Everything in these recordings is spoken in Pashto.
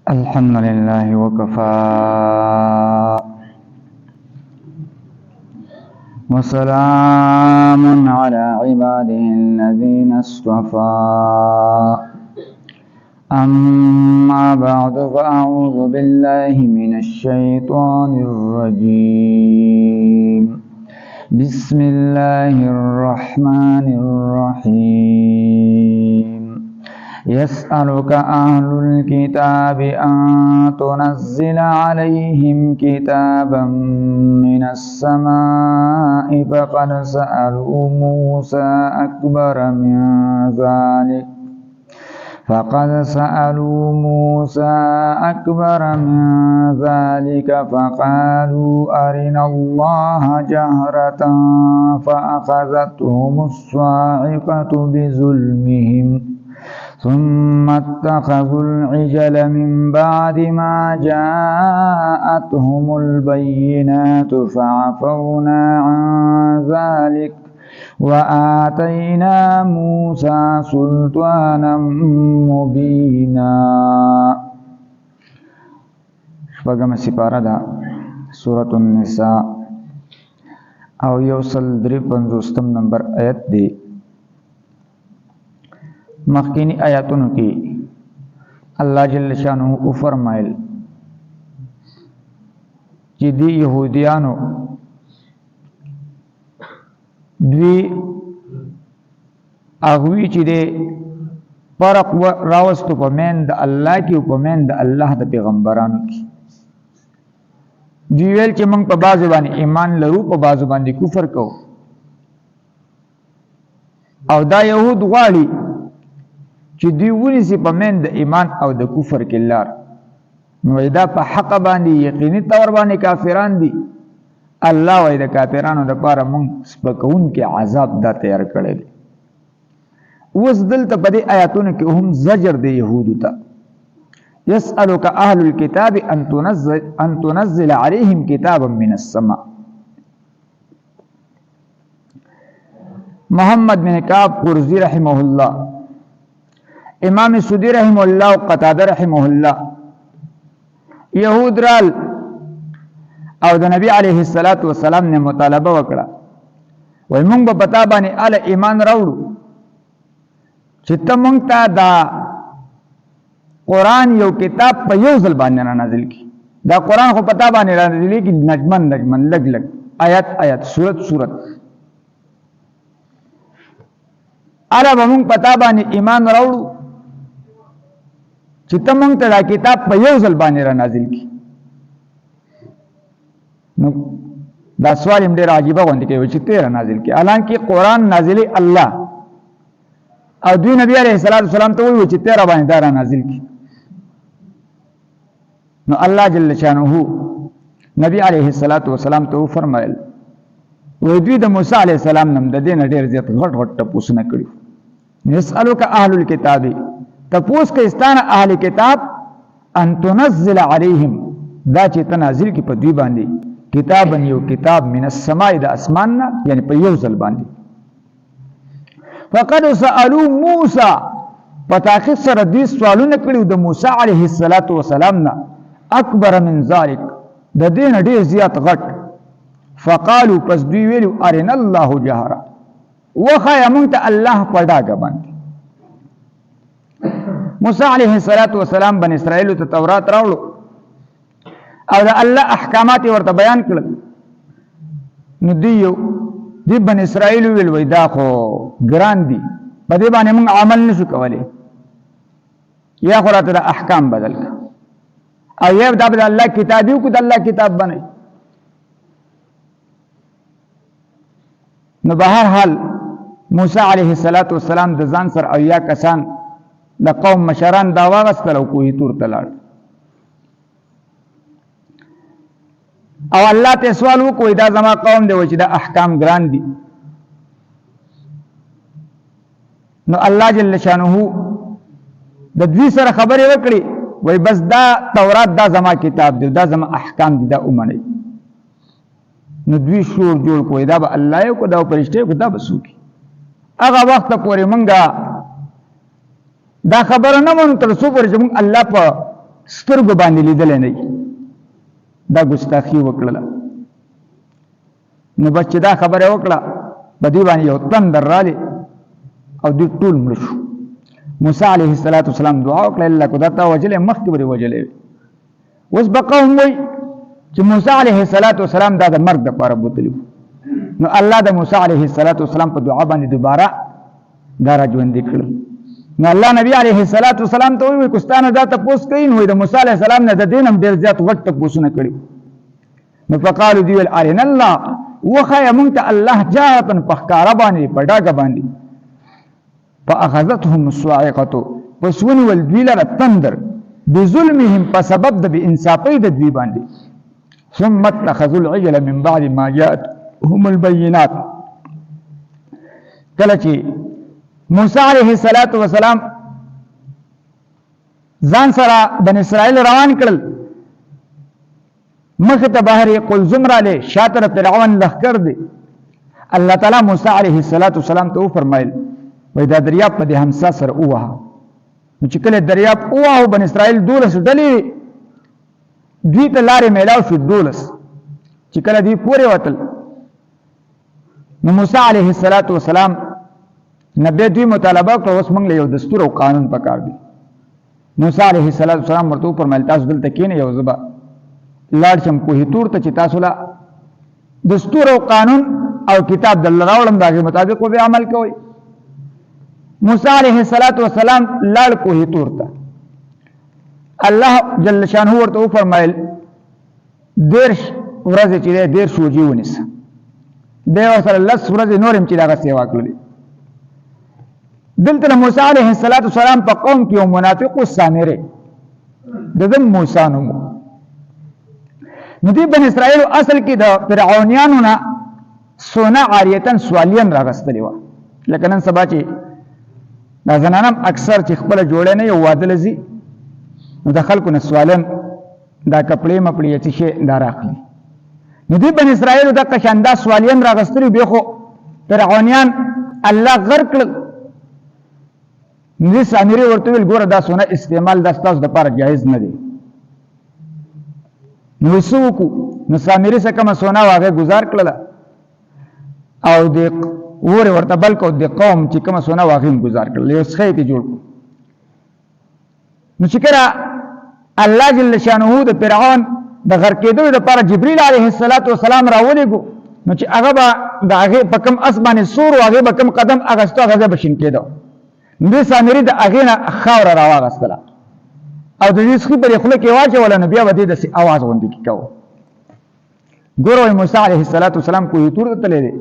الحمد لله وكفى، وسلام على عباده الذين اصطفى. أما بعد، فأعوذ بالله من الشيطان الرجيم. بسم الله الرحمن الرحيم. يسألك أهل الكتاب أن تنزل عليهم كتابا من السماء، فقد سألوا موسى أكبر من ذلك فقد سألوا موسى أكبر من ذلك فقالوا أرنا الله جهرة، فأخذتهم الصاعقة بظلمهم، ثم اتخذوا العجل من بعد ما جاءتهم البينات، فعفونا عن ذلك وآتينا موسى سلطانا مبينا. شپږمه سپاره ده، سورة النساء، او 153 نمبر آیت دی. مخکینی آیاتونو کې الله جل شانه او فرمایل چې دی يهوديانو دوی هغوی چې دی فرق راوستو په مین د الله کې او په مین د الله د پیغمبرانو کې. دوی ویل چې موږ په بعضو باندې ایمان لرو، په بعضو باندې کفر کوو. او دا يهود غواړي چې دوی ونیسي په مین د ایمان او د کفر کې لار. نو دا په حق باندې یقیني طور باندې کافران دي. الله وایي د کافرانو دپاره موږ سپکوونکی عذاب دا تیار کړی دی. اوس دلته په دې آیاتونو کې هم زجر دی یهودو ته. يسألك أهل الكتاب أن تنزل عليهم كتابا من السماء. محمد بن کعب قرزی رحمه الله، امام سدی رحمه الله او قتاده رحمه الله، يهود رال او د نبی علیه الصلاۃ والسلام نه مطالبه وکړه، وای مونږ په پتا باندې ال ایمان راوړو چې ته مونږ ته دا قرآن یو کتاب په یو ځل باندې را نازل کی. دا قرآن خو پتا باندې را نازل کی نجمن نجمن، لګ لګ، آیت آیت، سورت سورت. الا به مونږ پتا باندې ایمان راوړو چې ته مونږ ته دا کتاب په یو ځل باندې را نازل کی. نو دا سوال هم ډېر عجیبه غوندې کوي چې ته را نازل کی، حالانکه قرآن نازلی الله، او دوی نبی علیه الصلاۃ والسلام ته وایي چې ته را باندې دا را نازل کی. نو الله جل شانه نبی علیه الصلاۃ والسلام ته فرمایل، وای دوی د موسی علیه السلام نم د دین ډېر زیات غټ غټ تپوسونه کړي. يسألك اهل الكتاب، تپوس کې استانه اهل کتاب، ان تنزل عليهم، دا چې ته نازل کی په دوی باندې، کتابا، یو کتاب، من السماء، د اسمان نه، یعنی په یو ځل باندې. فقد سألوا موسی، په تحقیق سره دوی سوالونه کړي د موسی علیه الصلاۃ والسلام نه، اکبر من ذلک، د دین ډیر زیات غټ. فقالوا، پس دوی ویلو، ارنا الله جهرا، وخایا مونږ ته الله په ډاګه باندې. موسی علیه الصلاۃ والسلام بن اسرائیل ته تورات راوړو او د الله احکامات ورته بیان کړل. نو دی یو دی بن اسرائیل ویل، وای دا خو ګران دي، په دې باندې موږ عمل نشو کولای، یا خو راته د احکام بدل کړه او یا دا د الله کتاب یو کو د الله کتاب بنئ. نو به هر حال موسی علیه الصلاۃ والسلام د ځان سره او یا کسان د قوم مشران دا واغستل او کوه تور ته لاړ او الله ته سوال وکړ، دا زما قوم دی چې دا احکام ګران دي. نو الله جل شانه د دوی سره خبرې وکړي، وای بس دا تورات دا زما کتاب دی، دا زما احکام دي، دا ومنئ. نو دوی شور جوړ کوی، دا به الله یو کو، دا پرشته کو، دا به سوکي؟ هغه وخت پورې مونږه دا خبره نه مونږ تر څو پورې چې مونږ الله په سترګو باندې لیدلی نه، دا ګستاخي وکړله. نو بس چې دا خبره وکړه، په دې باندې یو تندر رالی او دوی ټول مړه شو. موسی علیه السلام دعا وکړه، الله کو دا تا وجلې، مخکې به دې وجلې. اوس به قوم وایي چې موسی علیه السلام دا د مرګ دپاره بوتلی. نو الله د موسی علیه السلام په دعا باندې دوباره دا را ژوندي کړل. نو الله نبی علیه السلام ته وویل، که ستا نه دا تپوس کوي، نو د موسی علیه السلام نه د دې نه هم ډېر زیات غټ تپوسونه کړي. نو فقالو، دوی ویل، ارنا الله، وښیه مونږ ته الله، جهرة، په ښکاره باندې، په ډاګه باندې. فاخذتهم الصاعقه، پس ونیول دوی لره تندر، بظلمهم، په سبب د بې انصافۍ د دوی باندې. ثم اتخذوا العجل من بعد ما جاءتهم البينات. کله چې موسی علیه السلام ځان سره بن اسرائیل روان کړل، مخ ته بحر قلزم را لې، شاته فرعون لښکر دی. الله تعالی موسی علیه السلام ته وفرمایل، وای دا دریاب په دې همسا سره ووهه. نو چې کله دریاب ووهه، بن اسرائیل 12 ډلې، دوی ته لارې میلاو شو 12. چې کله دوی پورې وتل، نو موسی علیه السلام نبی دوی مطالبه وکړه، اوس موږ له یو دستور او قانون پکار دی. موسی علیه السلام ورته وفرمایل، تاسو دلته کښېنئ، یو زه به لاړ شم کوهي تور ته چې تاسو له دستور او قانون او کتاب درله راوړم، د هغې مطابق به عمل کوئ. موسی علیه السلام لاړ کوهي تور ته. الله جل شانه ورته وفرمایل، 30 ورځې چې دی، 30 روژې ونیسه. دی ورسره 10 ورځې نور هم چې دغه سیوا کړلې. دلته د موسی علیه السلام په قوم کې یو منافق و، سامری، د ده موسی نوم. نو دې بن اسرائیلو اصل کې د فرعونیانو نه سونا عاریتن سوالین راغستلې وه. لکه نن سبا چې دا زنانه هم اکثر چې خپله جوړه نه یو واده لځي، نو د خلکو نه سوالین دا کپړې مپړې یا څه شی دا راخلي. نو دې بن اسرائیلو دقه شان دا سوالین راغستلي. بیا خو فرعونیان الله غرق کړل. نو دې سامري ورته ویل، ګوره دا سونه استعمال دا ستاسو دپاره جایز نه دی. نو څه وکړو؟ نو سامري څه کومه سونه وه، هغه ګزار کړله او د اور ورته بل کو، د قوم چې کومه سونه وه، هغې هم ګزار کړله، یو څښی یې جوړ کړو. نو چې کله الله جل شانه د فرعون د غرق کېدلو لپاره جبرئیل علیه السلام راولېږو، نو چې هغه به د هغې په کوم اس باندې سور و، هغې به کوم قدم اخیستو، هغه ځای به شین کېده. نو دې سامري د هغې نه خاوره راواغستله او د دې سخي په دې خوله کې واچوله، نو بیا به دې داسې اواز غوندې کې کوو. ګوره، وایي موسی علیه السلام کوهي تور ته تللی دی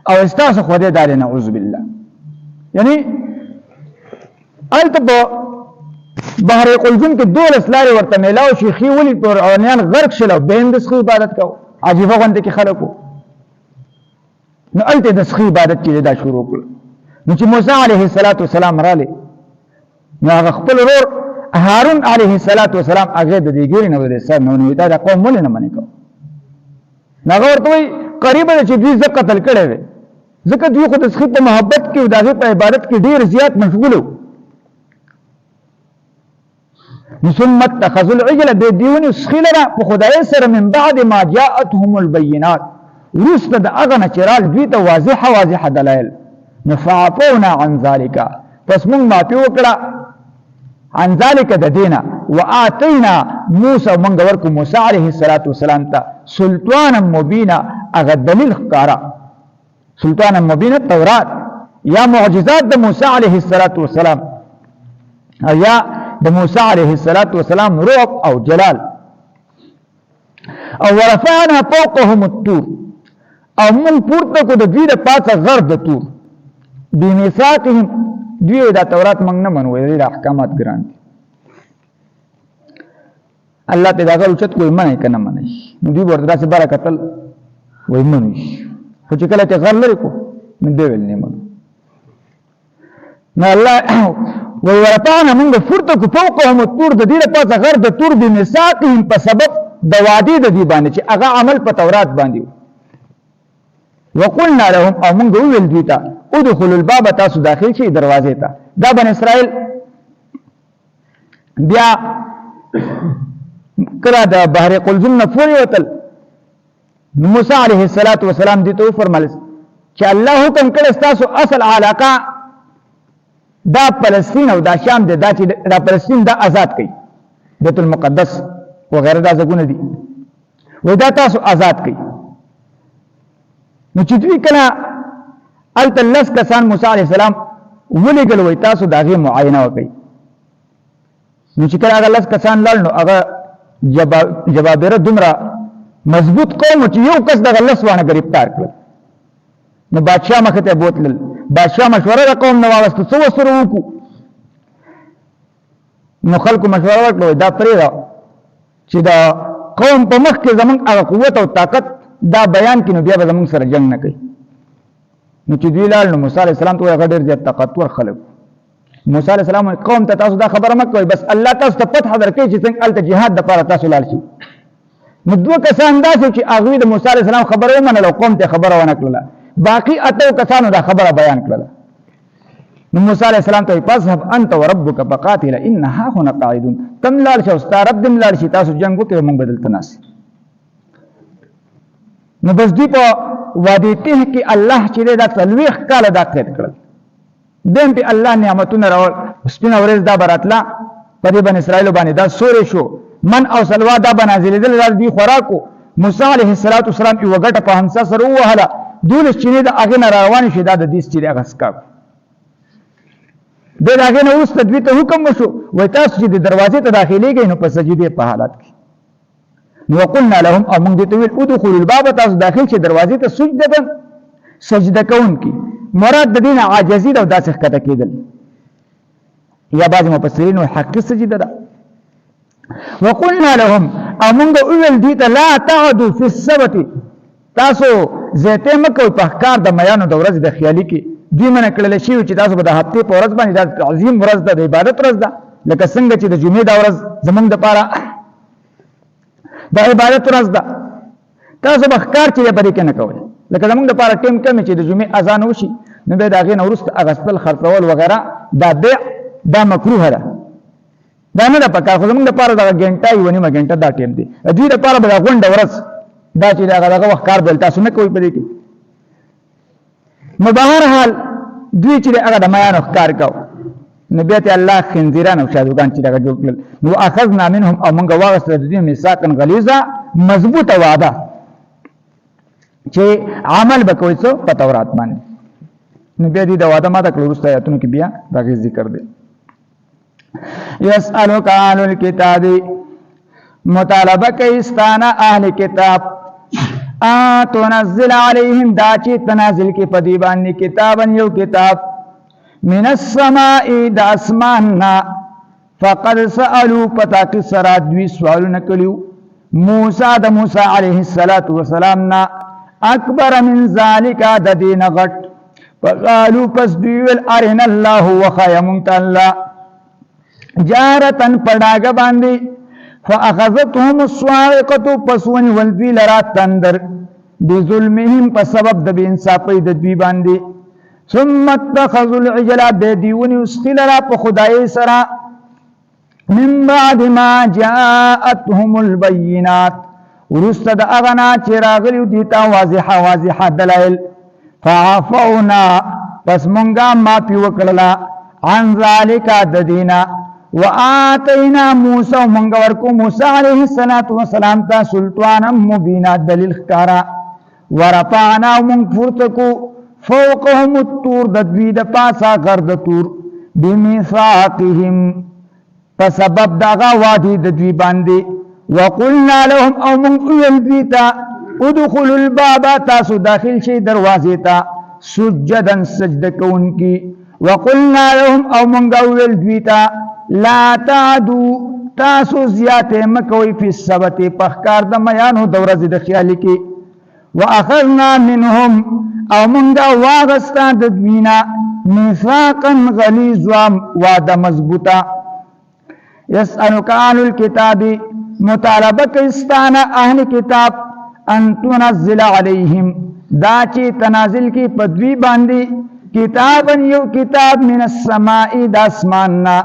او ستاسو خدای دا دی، نعوذ بالله. یعنی هلته په بحر قلزم کې 12 لارې ورته میلاو شي، ښې ولید، فرعونیان غرق شول او بیا هم د سخي عبادت کوو. عجیبه غوندې کې خلک وو. نو هلته د سخي عبادت چې دا شروع کړ. نو چې موسی علیه السلام رالی، نو هغه خپل ورور هارون علیه السلام هغه د دې ګیرې نه ودې سر نه، نو دا د قوم ولې نه منې کوو؟ نو هغه ورته وایي، قریبه ده چې دوی زه قتل کړی وی، ځکه دوی خو د سخي په محبت کې او د هغې په عبادت کې ډېر زیات مشغول وو. نو ثم اتخذوا العجل، بیا دوی ونیو سخي لره په خدای سره، من بعد ما جاءتهم البینات، وروسته د هغه نه چې رال دوی ته واضحه واضحه دلایل. نو فعفونا عن ذلک، پس مونږ معافي وکړه، عن ذلک، د دینه، وآتینا موسی، مونږ ورکو موسی علیه السلام ته سلطانا مبینا، هغه دلیل ښکاره، سلطانا مبینا تورات یا معجزات د موسی علیه السلام او یا د موسی علیه السلام رعب او جلال. او ورفعنا فوقهم الطور، او مونږ پورته کو د دوی د پاسه غر د تور، بمیثاقهم. دوی دا تورات مونږ نه منو، د احکامات ګران دي. الله په دا غر اوچت کوی، منې کنه منې؟ نو دوی ورته داسې بره کتل، وایي منو. خو چې کله چې غر لرې کو، نو دی ویل نه منو. نو الله وی ورفعنا، موږ پورته کو، فوقهم الطور، د دې لپاره غر د تور، بمیثاقهم، په سبب د وعدې د دې باندې چې هغه عمل په تورات باندې. وقلنا لهم، او موږ وویل دوی ته، ادخلوا الباب، تاسو داخل شئ دروازې ته. دا بن اسرائیل بیا کله د بحر قلزم نه پورې وتل، نو موسی علیه الصلاۃ والسلام دې ته وفرمایل چې الله حکم کړی ستاسو اصل علاقه دا فلسطین او دا شام دی، دا چې دا فلسطین دا آزاد کړي، بیت المقدس وغیرہ دا ځګونه دي، وای دا تاسو آزاد کړئ. نو چې دوی کله هلته لس کسان موسی علیه السلام ولېږل، وایي تاسو د هغې معاینه وکړئ. نو چې کله هغه لس کسان لاړ، نو هغه جبابره دومره مضبوط قوم چې یو کس دغه لس وانه ګرفتار کړل. نو بادشاه مخې ته بوتلل، بادشاه مشوره د قوم نه واغسته څه ورسره وکړو. نو خلکو مشوره ورکړه، دا پرېږده چې د قوم په مخ کې زمونږ هغه قوت او طاقت دا بیان کړي، نو بیا به زمونږ سره جنګ نه کوي. نو چې دوی لاړ، نو موسی علیه السلام ته وایي، هغه ډېر زیات طاقتور خلک. موسی علیه السلام وایي قوم ته تاسو دا خبره مه کوئ، بس الله تاسو ته فتح درکوي چې څنګه هلته جهاد دپاره تاسو لاړ شئ. نو دوه کسان داسې چې هغوی د موسی علیه السلام خبره ومنله او قوم ته خبره ونه کړله، باقي اتو کسانو دا خبره بیان کړله. نو موسی علیه السلام ته فاذهب انت وربک فقاتل ان ها هنا قاعدون، تم لاړ شه او ستا رب دې لاړ شي، تاسو جنګ وکړئ، موږ به دلته ناست. نو بس دوی په وادي ته کې الله چې دی دا 40 کاله دا قید کړل، بیا هم پې الله نعمتونه راوړل. سپینه ورځ دا به راتله په دې بني اسرائیلو باندې، دا سوری شو، من او سلوا دا به نازلېدل، دا د دوی خوراک و. موسی علیه السلام یوه ګټه په همسا سره ووهله، 12 چینې د هغې نه راروانې شوې، دا د دې چینې هغه څکاک دی. د هغې نه وروسته دوی ته حکم وشو، وایي تاسو چې د دروازې ته داخلېږئ نو په سجدې په حالت کې. نو وقلنا لهم، او موږ دې ته ویل، ادخلوا الباب، تاسو داخل شئ دروازې ته سجده، سجده کوونکي. مراد د دین عاجزي ده او داسې ښکته کېدل، یا بعضې مفسرینو حقي سجده ده. وقلنا لهم، او موږ وویل دوی ته، لا تعدو فی السبت، تاسو زیاتې مه کوئ په ښکار د میانو د ورځې د خیالي کې. دوی منع کړل شوي چې تاسو به د هفتې په ورځ باندې، دا عظیم ورځ ده، د عبادت ورځ ده، لکه څنګه چې د جمعې دا ورځ زمونږ دپاره د عبادت ورځ ده، تاسو به ښکار چې په دې کې نه کوئ. لکه زمونږ دپاره ټیم کمې چې د جمعې اذان وشي، نو بیا د هغې نه وروسته اغستل خرڅول وغیره دا بیع دا مکروه ده، دا نه ده پکار. خو زمونږ دپاره دغه ګنټه یوه نیمه ګنټه دا ټیم دی، دوی دپاره به دا غونډه ورځ دا چې دغه دغه وخت کار بل تاسو نه کوئ په دې کې. نو بهر حال دوی چې هغه د میانو ښکار کو، نو بیا ته الله خنزیران او شادوګان چې دغه جوړ کړل. نو اخذنا منهم، او موږ واغستل د دوی میثاقا غلیظا، مضبوطه وعده چې عمل به کوي څه په تورات باندې. نو بیا دې د وعده ماته کړو، وروسته آیاتونو کې بیا دغه ذکر دی. یسألک اهل الكتاب، مطالبه کوي ستانه اهل کتاب، ا تنزل علیهم، دا چې تنازل کې په دی باندې کتابا یو کتاب، من السماء د اسمان نه. فقد سألوا، پتا کې سره دوی سوالونه کړیو موسی د موسی علیه الصلاۃ والسلام نه، اکبر من ذالک، د دین غټ. فقالو، پس دوی ویل، ارنا الله، وخایا مونږ ته الله جارتن پډاګه باندې. فاخذتهم الصاعقه، پس ونیول دوی لرا تندر، بظلمهم، په سبب د بې انصافۍ د دوی باندې. ثم اتخذوا العجل، بیا دوی ونیو سپي لرا په خدای سره، من بعد ما جاءتهم البينات، ورسته د هغه نه چې راغلي دوی ته واضحه واضحه دلایل. فعفونا، پس مونږه معافي وکړله، عن ذالک، د دینا، وآتینا موسی، مونږ ورکو موسی علیه الصلاة والسلام ته سلطانا مبینا، دلیل ښکارا. ورفعنا، مونږ پورته کو، فوقهم الطور، د دوی د پاسه غر د تور، بمیثاقهم، په سبب دغه وادي د دوی باندې. وقلنا لهم، او مونږ ویل دوی ته، ادخلوا الباب، تاسو داخل شئ دروازې ته، سجدا، سجده کوونکي. وقلنا لهم، او مونږ ویل دوی ته، لا تعدو، تاسو زیاتې مه کوئ، فی السبت، په ښکار د میانو د ورځې د خیالي کې. واخذنا منهم، او مونږه واغستا د دوی نه، میثاقا غلیظا، وعده مضبوطه. یسألک اهل الكتاب، مطالبه کوي ستانه اهل کتاب، ان تنزل علیهم، دا چې تنازل کی په دوی باندې، کتابا یو کتاب، من السماء، د اسمان نه.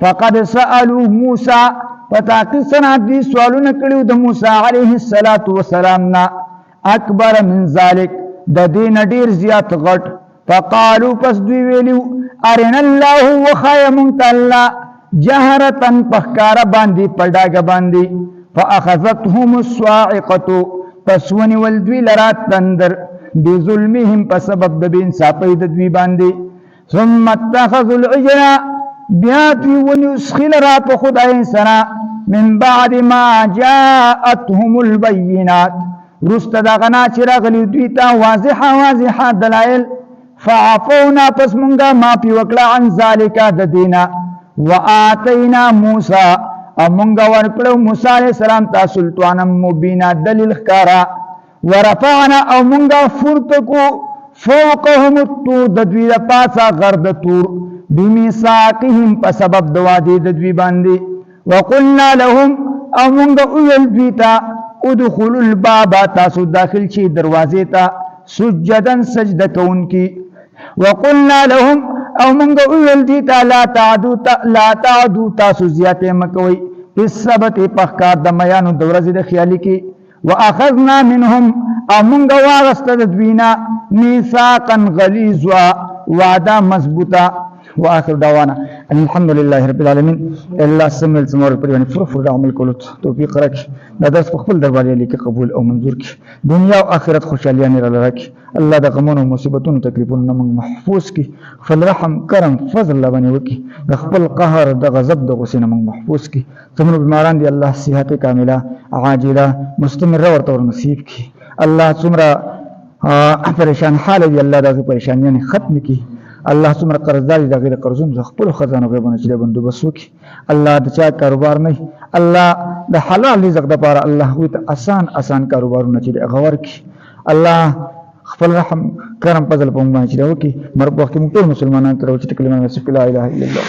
فقد سألوا موسی، په تحقیق سره دوی سوالونه کړي د موسی علیه الصلاة والسلام نه، اکبر من ذلک، د دې نه ډیر زیات غټ. فقالو، پس دوی ویلو، ارنا الله، وخایه مونږ ته الله، جهرتن، په ښکاره باندې، په ډاګه باندې. فاخذتهم الصاعقه، پس ونیول دوی لرا تندر، بظلمهم، په سبب د بې انصافۍ د دوی باندې. ثم اتخذوا العجل، بیا دوی ونیو سخي لرا په خدای سره، من بعد ما جاءتهم البینات، وروسته دغه نه چې راغلي دوی ته واضحه واضحه دلایل. فعفونا، پس مونږه معافي وکړه، عن ذالک، د دینه. وآتینا موسی، او مونږه ورکړو موسی علیه السلام ته، سلطانا مبینا، دلیل ښکارا. ورفعنا، او مونږه پورته کو، فوقهم الطور، د دوی د پاسه غر د تور، بمیثاقهم، په سبب د وعدې د دوی باندې. وقلنا لهم، او مونږ وویل دوی ته، ادخلوا الباب، تاسو داخل شي دروازې ته، سجدا، سجده کوونکي. وقلنا لهم، او مونږ وویل دوی ته، لا تعدو، لا تعدو، تاسو زیاتې مکوئ، په سبت، په ښکار د میانو د ورځې د خیالي کې. واخذنا منهم، او مونږ واغسته د دوی نه، میثاقا غلیظا، وعده مضبوطه. واخر دعوانا ان الحمد لله رب العالمین. الله سمل زمور پر باندې فر فر عمل کولو توفیق راکړي. دا درس په خپل دربار کې قبول او منظور کړي، دنیا او آخرت خوشحالیانې را راکړي. الله د غمونو، مصیبتونو، تکلیفونو نه موږ محفوظ کړي. خپل رحم، کرم، فضل الله باندې وکړي. د خپل قهر، د غضب، د غصې نه موږ محفوظ کړي. څومره بیماران دي، الله صحت کامله، عاجله، مستمره ورته ور نصیب کړي. الله څومره پریشان حال دي، الله دغه پریشانیانې ختم کړي. الله څومره قرضدار دي، د هغې د قرضونو د خپلو خزانو غیبونو چې د بندوبست وکړي. الله د چا کاروبار نه، الله د حلال رزق دپاره الله هغوی ته اسان اسان کاروبارونه چې هغه ورکړي. الله خپل رحم، کرم، فضل په موږ باندې چې وکړي. مرګ وخت موږ ټول مسلمانان ته راوچته کلمه نصیب. لا اله الا الله.